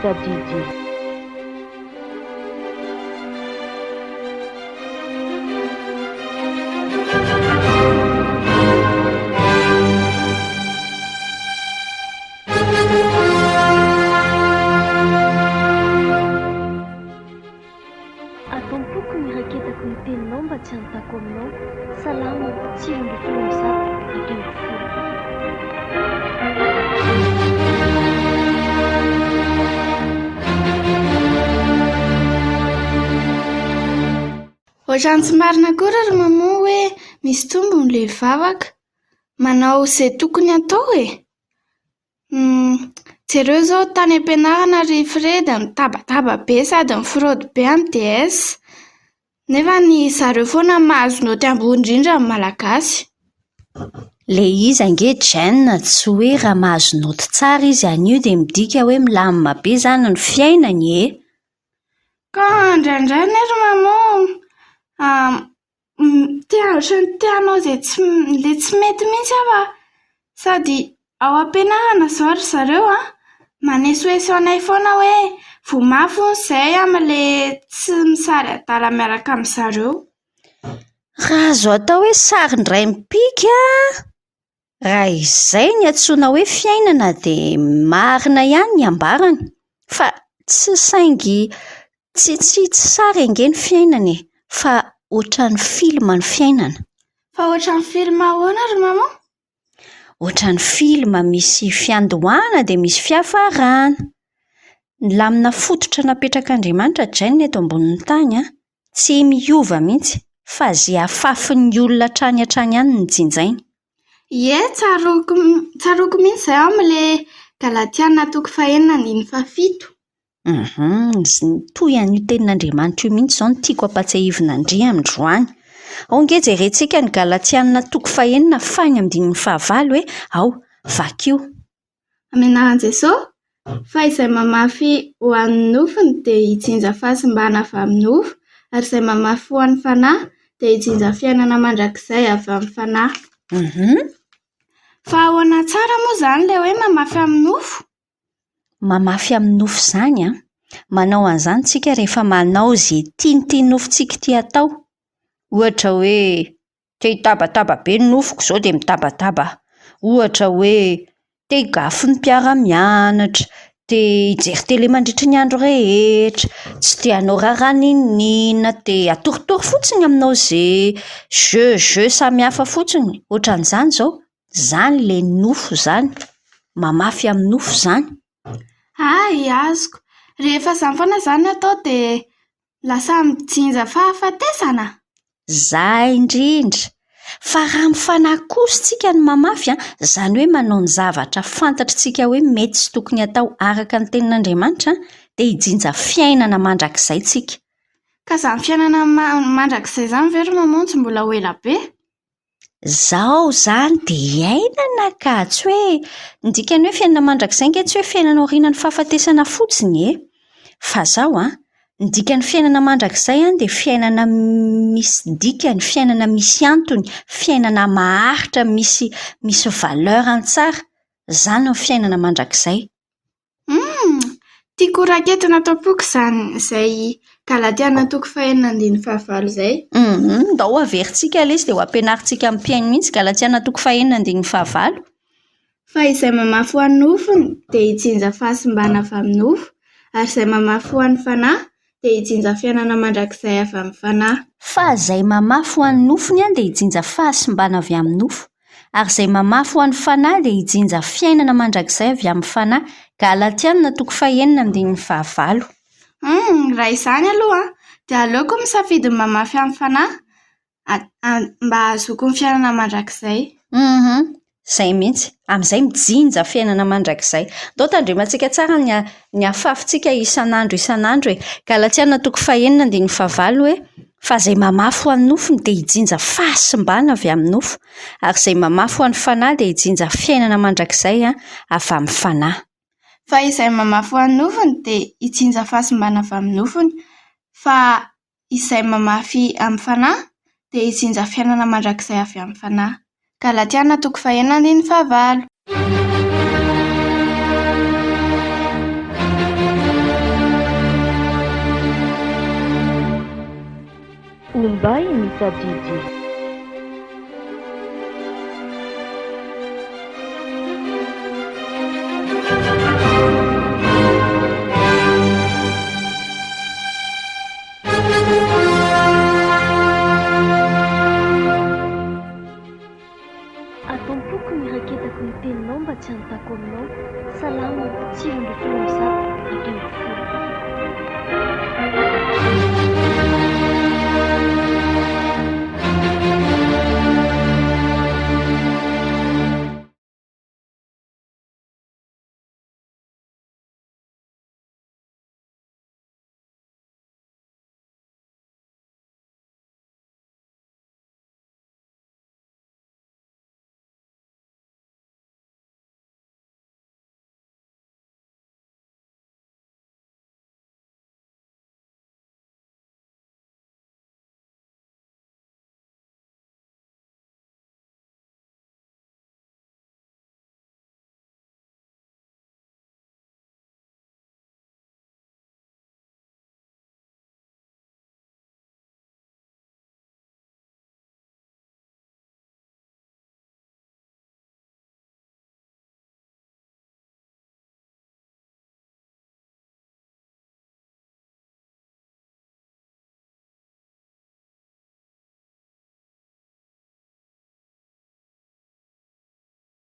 Tadidy. Ato am-poko ny iraketako ny teninao mba tsy hanontako aminao. Salamo 119, 11. Ohatran'ny tsy marina akory ry Maman hoe misy tombony ilay vavaka. Manao izay tokony hatao e! Jereo izao tany am-pianarana ry Fred nitabataba be sady nifraody be amin'ny DS. Nefa ny zareo foana no mahazo naoty ambony indrindra amin'ny Malagasy. Ilay izy ange Jane tsy hoe raha mahazo naoty tsara izy anio dia midika hoe milamina be izany ny fiainany e! Ka indraindray anie ry Maman te ohatran'ny te hanao izay tsy ilay tsy mety mihitsy aho fa sady ao am-pianarana izao ry zareo an, manesoeso anay foana hoe voa mafy hono izahay amin'ilay tsy misary adala miaraka amin'izareo. Raha azo atao hoe sary indray mipika an, Raha izay ny antsoina hoe fiainana dia marina ihany ny ambarany fa tsy saingy tsy tsy tsy sary ange ny fiainana e! Fa ohatran'ny film ny fiainana. Fa ohatran'ny film ahoana ry maman? Ohatran'ny film misy fiandohana dia misy fiafarana. Ny lamina fototra napetrak'Andriamanitra Jane eto ambonin'ny tany an, tsy miova mihitsy fa izay afafin'ny olona hatrany hatrany ihany no jinjainy. Ie, tsaroako tsaroako mihitsy izay amin'ilay Galatiana toko fahenina andininy fahafito. Hum, mitohy an'io tenin'Andriamanitra io mihitsy izao no tiako hampatsiahivina an-dry androany. Ao ange jerentsika ny Galatiana toko fahenina faha andininy fahavalo e. Ao, vakio. Amin'ny anaran'i Jesosy, fa izay mamafy ho an'ny nofony dia hijinja fahasimbana avy amin'ny nofo, ary izay mamafy ho an'ny fanahy dia hijinja fiainana mandrakizay avy amin'ny fanahy. Mhm. Fa ahoana tsara moa izany ilay hoe mamafy amin'ny nofo? Mamafy amin'ny nofo izany an! Manao an'izany tsika rehefa manao izay tian'ity nofontsika ity atao. Ohatra hoe Te hitabataba be ny nofoko izao dia mitabataba aho. Ohatra hoe te higafy ny mpiara-mianatra, te hijery tele mandritra ny andro rehetra, tsy te hanao raharaha n'inon'inona, te hatoritory fotsiny aminao izay jeux jeux samihafa fotsiny. Ohatran'izany izao. Izany ilay nofo izany. Mamafy amin'ny nofo izany. Hay, azoko. Rehefa izany foana izany no atao dia lasa mijinja fahafatesana? Zay indrindra! Fa raha amin'ny fanahy kosa isika no mamafy an, izany hoe manao ny zavatra fantatr'tsika hoe mety sy tokony hatao araka ny tenin'Andriamanitra an, dia hijinja fiainana mandrakizay tsika. Ka izany fiainana mandrakizay izany ve ry maman tsy mbola ho ela be? Zao izany dia iainana ka! Tsy hoe, ny dikan'ny hoe fiainana mandrakizay ange tsy hoe fiainana aorianan'ny fahafatesana fotsiny e! Fa zao an, ny dikan'ny fiainana mandrakizay an dia fiainana misy dikany, fiainana misy antony, fiainana maharitra misy misy valeur-ny tsara. Izany ny fiainana mandrakizay. Humm! Tiako ho raketina ato am-poko izany izay Galatiana toko fahenina andininy fahavalo izay. Humm! Ndao averintsika ilay izy dia ho ampianarintsika amin'ny mpihaino mihitsy Galatiana toko fahenina andininy fahavalo. Fa izay mamafy ho an'ny nofony dia hijinja fahasimbana avy amin'ny nofo, ary izay mamafy ho an'ny fanahy dia hijinja fiainana mandrakizay avy amin'ny fanahy. Fa izay mamafy ho an'ny nofony dia hijinja fahasimbana avy amin'ny nofo, ary izay mamafy ho an'ny fanahy dia hijinja fiainana mandrakizay avy amin'ny fanahy. Galatiana toko fahenina andininy fahavalo. Humm, raha izany aloha dia aleoko misafidy ny mamafy amin'ny fanahy mba hahazoako ny fiainana mandrakizay. Humm, izay mihitsy. Amin'izay mijinja fiainana mandrakizay. Ndao tandremantsika tsara ny ny afafintsika isan'andro isan'andro e. Galatiana toko fahenina andininy fahavalo hoe fa izay mamafy ho an'ny nofony dia hijinja fahasimbana avy amin'ny nofo, ary izay mamafy ho an'ny fanahy dia hijinja fiainana mandrakizay avy amin'ny fanahy. Fa izay mamafy ho an'ny nofony dia hijinja fahasimbana avy amin'ny nofony, fa izay mamafy amin'ny fanahy dia hijinja fiainana mandrakizay avy amin'ny fanahy. Galatiana toko fahenina andininy fahavalo. Ombay mitadidy.